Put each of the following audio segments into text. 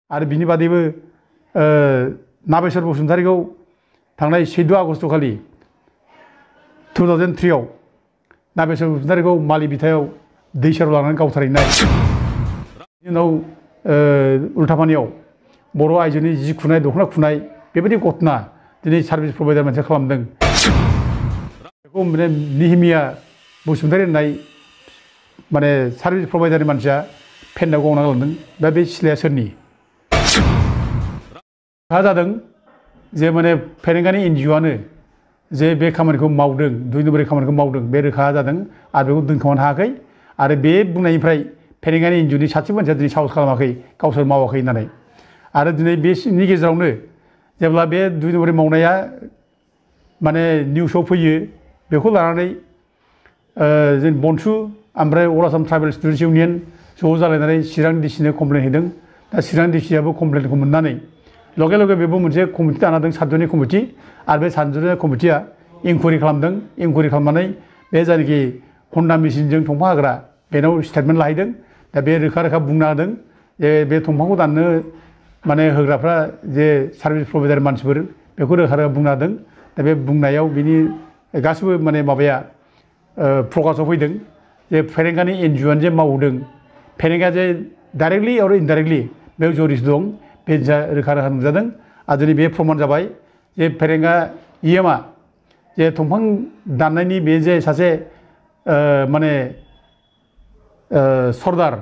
आरो बिनि बादैबो नागेश्वर बसुमतारीखौ थांनाय 14 आगस्ट खालि 2003 आव नागेश्वर बसुमतारीखौ मालि बिथायाव दै सेराव लानानै गावथारहैनाय उनाव उल्टापानियाव बर' आइजोनि जि खुनाय दख'ना खुनाय बेबायदि घटना दिनै सार्भिस प्रभाइडार मोनसे खालामदों बेखौ माने निहिमिया बसुमतारी होननाय माने सार्भिस प्रभाइडारनि मानसिया फेन्दाव गावना गालांदों दा बे सिलाया सोरनि जादों जे माने फेरेंगानि एनजिअ'आनो जे बे खामानिखौ मावदों 2 नम्बरनि खामानिखौ मावदों बे रोखा जादों आरो बेखौ दोनखोमानो हायाखै आरो बे बुंनायनिफ्राय फेरेंगानि एनजिअ'नि सासे मानसिया दिनै साहस खालामाखै गावसोर मावाखै होननानै आरो दिनै बेनि गेजेरावनो जेब्ला बे 2 नम्बरनि मावनाया माने निउसाव फैयो बेखौ लानानै जों बनसु ओमफ्राय अल आसाम ट्राइबेल स्टुडेन्टस इउनियन ज' जालायनानै चिरां डिसिनो कमप्लेन हैदों दा चिरां डिसिआबो कमप्लेनखौ मोननानै लगे लगे बेबो मोनसे कमिटि दाना होदों 7 जननि कमिटि आरो बे 7 जननि कमिटिया इनकुवारि खालामदों इनकुवारि खालामनानै बे जायनाखि हन्डा मेसिनजों दंफां हाग्रा बेनाव स्टेटमेन्ट लाहैदों दा बे रोखा रोखा बुंना होदों जे बे दंफांखौ दाननो माने होग्राफ्रा जे सार्भिस प्रभाइडार मानसिफोर बेखौ रोखा रोखा बुंना होदों दा बे बुंनायाव बिनि गासिबो माने माबाया प्रकाशआव फैदों जे फेरेंगानि एनजिअ'आनो जे मावदों फेरेंगाया जे डाइरेक्टलि आरो इनडाइरेक्टलि बेयाव जरित दं बे रोखा रोखा नुजादों आरो दिनै बे प्रमान जाबाय जे फेरेंगा इएमआ जे दंफां दाननायनि बे जे सासे माने सरदार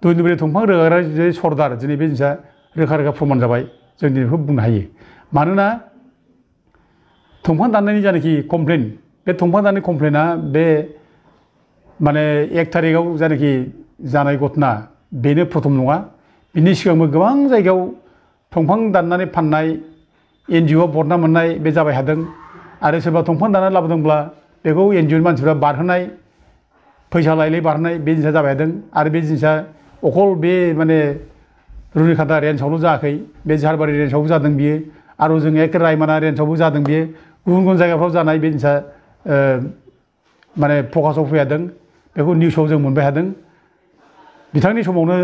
2 नम्बरनि दंफां रोगाग्रा जे सरदार दिनै बे जिनिसा रोखा रोखा प्रमान जाबाय जों दिनै बेखौ बुंनो हायो मानोना दंफां दाननायनि जानाखि कमप्लेन बे दंफां दाननायनि कमप्लेना बे माने 1 थारिखआव जानाखि जानाय घटना बेनो प्रथम नङा बिनि सिगांबो गोबां जायगायाव दंफां दाननानै फाननाय एनजिअ'आव बदनाम मोननाय बे जाबाय थादों आरो सोरबा दंफां दाननानै लाबोदोंब्ला बेखौ एनजिअ'नि मानसिफ्रा बारहोनाय फैसा लायलाय बारहोनाय बे जिनिसा जाबाय थादों आरो बे जिनिसा अकल बे माने रुनिखाता रेन्जआवल' जायाखै बे झारबारि रेन्जआवबो जादों बियो आरो जों एखे रायमाना रेन्जआवबो जादों बियो गुबुन गुबुन जायगाफ्राव जानाय बे जिनिसा माने प्रकाशआव फैदों बेखौ निउसाव जों मोनबाय थादों बिथांनि समावनो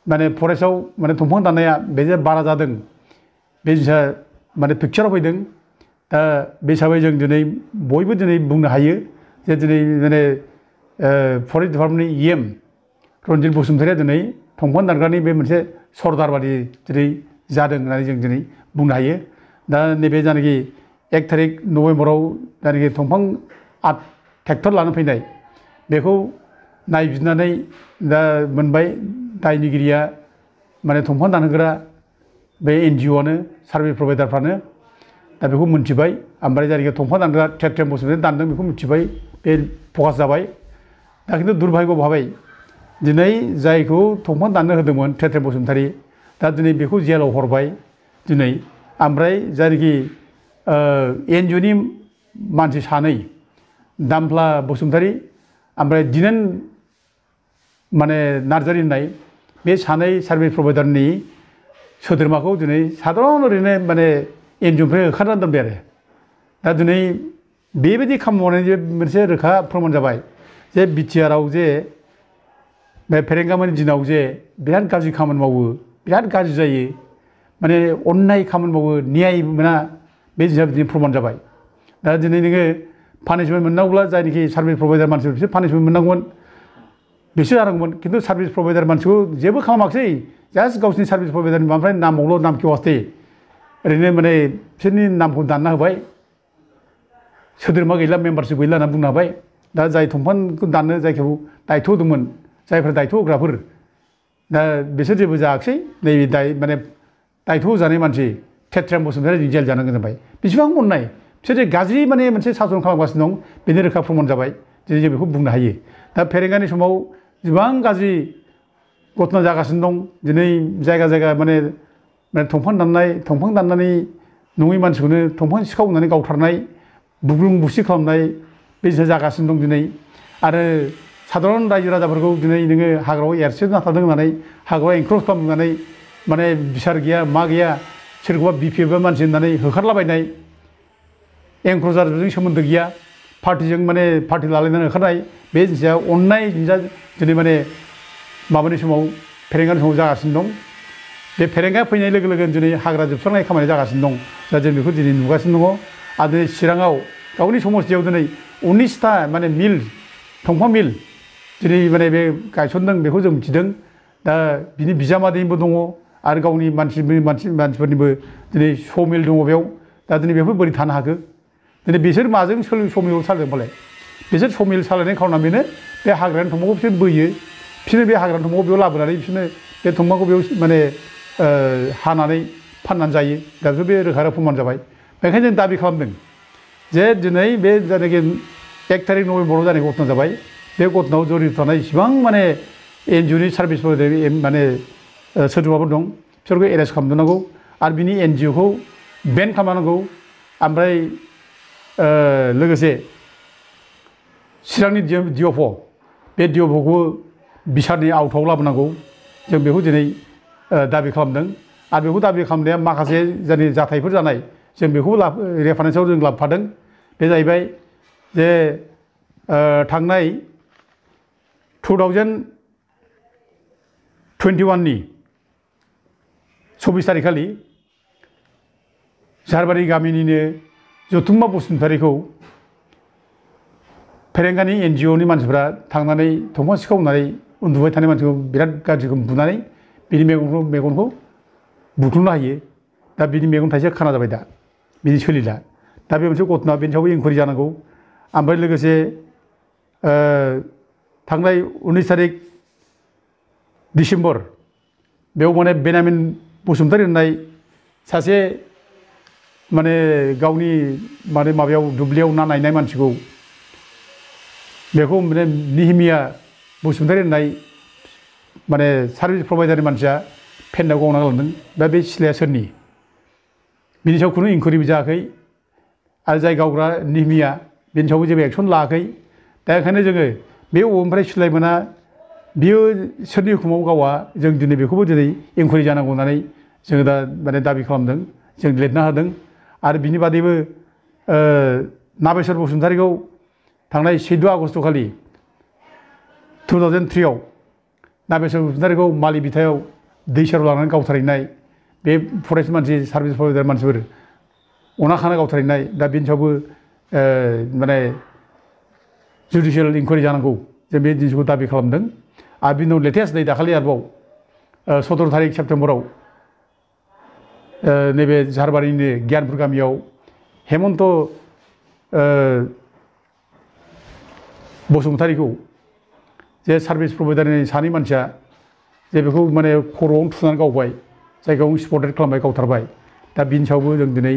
माने फरेस्टआव माने दंफां दाननाया बे जे बारा जादों बे जिनिसा माने पिक्चाराव फैदों दा बे हिसाबै जों दिनै बयबो दिनै बुंनो हायो जे दिनै माने फरेस्ट डिपार्टमेन्टनि इएम रन्जित बसुमतारीया दिनै दंफां दानग्रानि बे मोनसे सरदार बादि दिनै जादों होननानै जों दिनै बुंनो हायो दा नैबे जानाखि 1 थारिख नभेम्बराव जानाखि दंफां ट्रेक्टर लानो फैनाय बेखौ नायबिजिरनानै दा मोनबाय दायनिगिरिया माने दंफां दानहोग्रा बे एनजिअ'आनो सार्भिस प्रभाइडारफ्रानो दा बेखौ मिन्थिबाय ओमफ्राय जायखि दंफां दानग्रा थेम बसुमतारी दानदों बेखौ मिन्थिबाय बे प्रकाश जाबाय दा खिन्थु दुर्भाग्य भाबै दिनै जायखौ दंफां दाननो होदोंमोन थेम बसुमतारी दा दिनै बेखौ जेलाव हरबाय दिनै ओमफ्राय जायनाखि एनजिअ'नि मानसि 2 दामफ्ला बसुमतारी ओमफ्राय दिनेन माने नार्जारी होननाय बे 2 सार्भिस प्रभाइडारनि सोद्रोमाखौ दिनै साधारन ओरैनो माने एनजिअ'निफ्राय होखारनानै दोनबाय आरो दा दिनै बेबायदि खामानि मावनायनि मोनसे रोखा प्रमान जाबाय जे बिटिआरआव जे बे फेरेंगामोननि दिनाव जे बिराद गाज्रि खामानि मावो बिराद गाज्रि जायो माने अन्याय खामानि मावो न्याय मोना बे जिनिसा दिनै प्रमान जाबाय दा दिनै नोङो पानिशमेन्ट मोननांगौब्ला जायनाखि सार्भिस प्रभाइडार मानसिफोर बिसोर पानिशमेन्ट मोननांगौमोन बिसोर जानांगौमोन खिन्थु सार्भिस प्रभाइडार मानसिखौ जेबो खालामाखिसै जास्ट गावसिनि सार्भिस प्रभाइडारनि माबानिफ्राय नामावल' नाम खेवासै ओरैनो माने बिसोरनि नामखौ दानना होबाय सोद्रोमा गैला मेम्बारशिप गैला होनना बुंनो हाबाय दा जाय दंफांखौ दाननो जायखौ दायथ' होदोंमोन जायफ्रा दायथ' होग्राफोर दा बिसोर जेबो जायाखिसै नैबे माने दायथ' होजानाय मानसि थेम बसुमतारी जेल जानो गोनां जाबाय बेसेबां अननाय बिसोर जे गाज्रि माने मोनसे सासन खालामगासिनो दं बेनि रोखा प्रमान जाबाय दिनै जों बेखौ बुंनो हायो दा फेरेंगानि समाव गोबां गाज्रि घटना जागासिनो दं दिनै जायगा जायगा माने दंफां दाननानै नङै मानसिखौनो दंफां सिखावनानै गावथारनाय बुग्लुं बुसि खालामनाय बे जिनिसा जागासिनो दं दिनै आरो साधारन रायजो राजाफोरखौ दिनै नोङो हाग्रायाव एरसोना थादों होननानै हाग्रायाव एनक्ल'ज खालामनानै माने बिसार गैया मा गैया सोरखौबा बिपिएफ मानसि होननानै होखारलाबायनाय एंक्रजारजों सोमोन्दो गैया पार्टिजों माने पार्टि लालायनानै होखारनाय बे जिनिसा अन्नाय जिनिसा दिनै माने माबानि समाव फेरेंगानि समाव जागासिनो दं बे फेरेंगा फैनाय लोगो लोगोनो दिनै हाग्रा जोबस्रांनाय खामानि जागासिनो दं दा जों बेखौ दिनै नुगासिनो दङ आरो दिनै चिराङाव गावनि समस्थियाव दिनै 19टा माने मिल दंफां मिल दिनै माने बे गायसनदों बेखौ जों मिथिदों दा बिनि बिजामादैबो दङ आरो गावनि मानसिफोरनिबो दिनै स' मिल दङ बेयाव दा दिनै बेफोर बोरै थानो हाखो दिनै बिसोर माजों स' मिल सालायदों फालाय बिसोर स' मिल सालायनाय खार'ना बेनो बे हाग्रानि दंफांखौ बिसोर बोयो बिसोरनो बे हाग्रानि दंफांखौ बेयाव लाबोनानै बिसोरनो बे दंफांखौ बेयाव माने हानानै फाननानै जायो दा बेखौ बे रोखा रोखा प्रमान जाबाय बेखायनो जों दाबि खालामदों जे दिनै बे जायनाखि 1 थारिख नभेम्बराव जानाय घटना जाबाय बे घटनायाव जड़ित थानाय इसिबां माने एनजिअनि सार्भिसफोर माने सोद्रोमाफोर दं बिसोरखौ एरेस्ट खालामनांगौ आरो बिनि एनजिअखौ बेन खालामनांगौ ओमफ्राय लोगोसे चिरांनि डिअफ बे डिअफखौ बिसारनि आवथाव लाबोनांगौ जों बेखौ दिनै दाबि खालामदों आरो बेखौ दाबि खालामनाया माखासे जोंनि जाथायफोर जानाय जों बेखौ रेफारेन्सआव जों लाबोफादों बे जाहैबाय जे थांनाय 2021 नि 24 थारिखखालि झारबारि गामिनिनो जथुम्मा बसुमतारीखौ फेरेंगानि एनजिअनि मानसिफ्रा थांनानै दंफां सिखावनानै उन्दुबाय थानाय मानसिखौ बिराद गाज्रि बुनानै बिनि मेगनखौ बुख्रुबनो हायो दा बिनि मेगन थाइसेया खाना जाबाय दा बिदि सोलिला दा बे मोनसे घटना बेनि सायावबो इनकुवारि जानांगौ ओमफ्राय लोगोसे थांनाय 19 थारिख डिसेम्बर बेयाव माने बेनामिन बसुमतारी होननाय सासे माने गावनि माने माबायाव दुब्लियाव ना नायनाय मानसिखौ बेखौ माने निहिमिया बसुमतारी होननाय माने सार्भिस प्रभाइडारनि मानसिया फेन्दाव गावना गालांदों दा बे सिलाया सोरनि बिनि सायाव खुनु इनकुवारिबो जायाखै आरो जाय गावग्रा निहिमिया बेनि सायावबो जेबो एक्सन लायाखै दा ओंखायनो जोङो बे अबेनिफ्राय सिलाय मोना बियो सोरनि हुकुमाव गावा जों दिनै बेखौबो दिनै इनकुवारि जानांगौ होननानै जोङो दा माने दाबि खालामदों जों लिरना होदों आरो बिनि बादैबो नाबेसर बसुमतारीखौ थांनाय 14 आगस्ट खालि 2003 आव नाबेसर बसुमतारीखौ मालि बिथायाव दै सेराव लानानै गावथारहैनाय बे फरेस्ट मानसि सार्भिस प्रभाइडार मानसिफोर अना खाना गावथारहैनाय दा बेनि सायावबो माने जुडिसियेल इनकुवारि जानांगौ जों बे जिनिसखौ दाबि खालामदों आरो बिनि उनाव लेटेस्ट नै दाखालि आरोबाव 17 थारिख सेप्तेम्बराव नैबे झारबारिनि गियानपुर गामियाव हेमन्त बसुमतारीखौ जे सार्भिस प्रभाइडारनि सानै मानसिया जे बेखौ माने खर'आवनो थुनानै गावबाय जायगायाव स्पटेड खालामबाय गावथारबाय दा बिनि सायावबो जों दिनै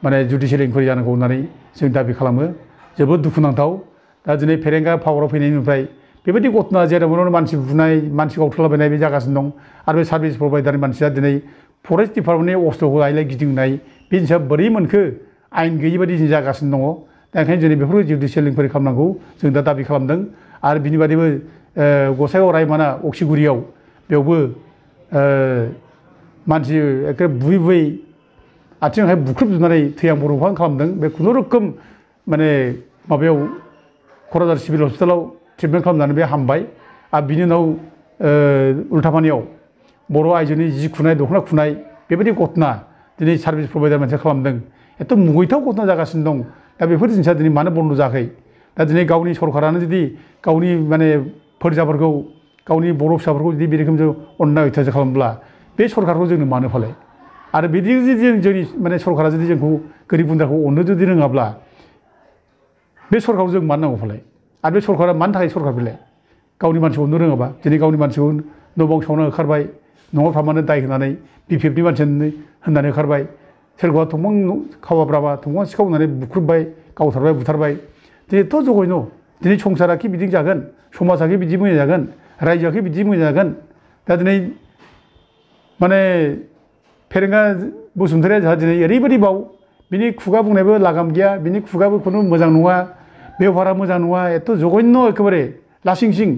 माने जुडिसियेल इनकुवारि जानांगौ होननानै जों दाबि खालामो जोबोद दुखुनांथाव दा दिनै फेरेंगा पावाराव फैनायनिफ्राय बेबायदि घटना जेराव मानसि बुनाय मानसि गावथारलाबायनाय बे जागासिनो दं आरो बे सार्भिस प्रभाइडारनि मानसिया दिनै फरेस्ट डिपार्टमेन्टनि अस्थ'खौ लायलाय गिदिंनाय बे जिनिसा बोरै मोनखो आयेन गैयि बायदि जागासिनो दङ दा ओंखायनो जों बेफोरखौ जुडिसियेल इनकुवारि खालामनांगौ जों दा दाबि खालामदों आरो बिनि बादैबो गसाइगाव रायमाना अक्सिगुरियाव बेयावबो मानसि एखे बुयै बुयै आथिं आखाइ बुख्रुबजोबनानै थैहां बरबहां खालामदों बे खुनुरुखुम माने माबायाव क'क्राझार सिभिल हस्पिटालाव ट्रिटमेन्ट खालामनानै बे हामबाय आरो बिनि उनाव उल्थापानियाव बर' आइजोनि जि खुनाय दख'ना खुनाय बेबायदि घटना दिनै सार्भिस प्रभाइडार मोनसे खालामदों एथ' मुगैथाव घटना जागासिनो दं दा बेफोर जिनिसा दिनै मानो बन्द जायाखै दा दिनै गावनि सरकारानो जुदि गावनि माने फोरजाफोरखौ गावनि बर' फिसाफोरखौ जुदि बे रोखोमजों अननाय अयथासार खालामब्ला बे सरकारखौ जोंनो मानो फालाय आरो बिदि जुदि जोंनि माने सरकारा जुदि जोंखौ गोरिब गुन्द्राखौ अननो जुदि रोङाब्ला बे सरकारखौ जों मानो नांगौ फालाय आरो बे सरकारा मानि थाखाय सरकार बेलाय गावनि मानसिखौ अननो रोङाबा दिनै गावनि मानसिखौ न' बां सावना होखारबाय न'आव थांबानो दाय होनानै बिपिएफनि मानसि होननानै होखारबाय सोरखौबा दंफां खावाब्राबा दंफां सिखावनानै बुख्रुबबाय गावथारबाय बुथारबाय दिनैथ' जगैन' दिनै संसाराखि बिदि जागोन समाजाखि बिदि मोजां जागोन रायजोआखि बिदि मोजां जागोन दा दिनै माने फेरेंगा बसुमतारीया जोंहा दिनै ओरैबायदि बाव बिनि खुगा बुंनायबो लागाम गैया बिनि खुगाबो खुनु मोजां नङा बेबहारा मोजां नङा एथ' जघन्य एखेबारे लासिं सिं